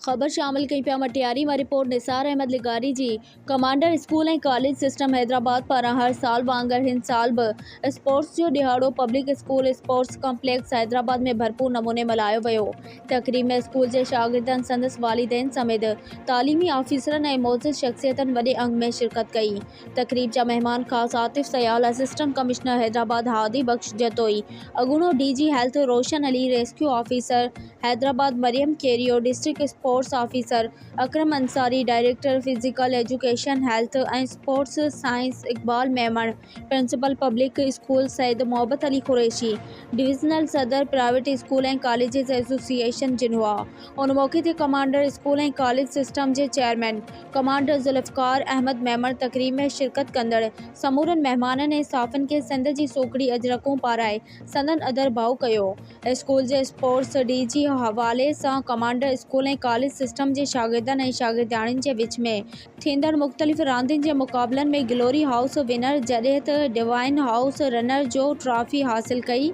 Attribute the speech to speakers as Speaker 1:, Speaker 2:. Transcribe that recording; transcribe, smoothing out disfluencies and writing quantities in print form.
Speaker 1: خبر شامل ڪئي پيا مٽياري مان رپورٽ نثار احمد لغاري جي commander school ۽ college system Hyderabad پاران هر سال وانگر هن سال به اسپورٽس جو ڏهاڙو public school sports complex Hyderabad ۾ ڀرپور نموني ملهايو ويو. تقريب ۾ اسڪول جي شاگردن، سندس والدين سميت تعليمي آفيسرن ۽ معزز شخصيتن وڏي انگ ۾ شرڪت ڪئي. تقريب جا مهمان خاص عاطف سيال، اسسٽنٽ ڪمشنر حيدرآباد هادي بخش جتوئي، اڳوڻو D G health Roshan Ali, rescue officer Hyderabad Maryam Kerio, district sports officer Akram Ansari, director physical education health ۽ sports science Iqbal Memon, principal public school Syed Mohabbat Ali Qureshi, divisional صدر private school ۽ colleges association جن هئا. ان موقعي تي commander school ۽ college system جي chairman commander Zulfiqar Ahmed Memon تقريب ۾ شرڪت ڪندڙ سمورن مهمانن ۽ صحافين کي سنڌ جي سوکڙي اجرڪون پارائي سندن اڌرڀاء ڪيو. اسڪول جي اسپورٽس ڊي جي حوالي سان ڪمانڊر اسڪول ۽ ڪاليج سسٽم جي شاگردن ۽ شاگردياڻين جي وچ ۾ ٿيندڙ مختلف راندين جي مقابلن ۾ گلوري هائوس ونر جڏهن ته ڊوائن هائوس رنر جو ٽرافي حاصل ڪئي.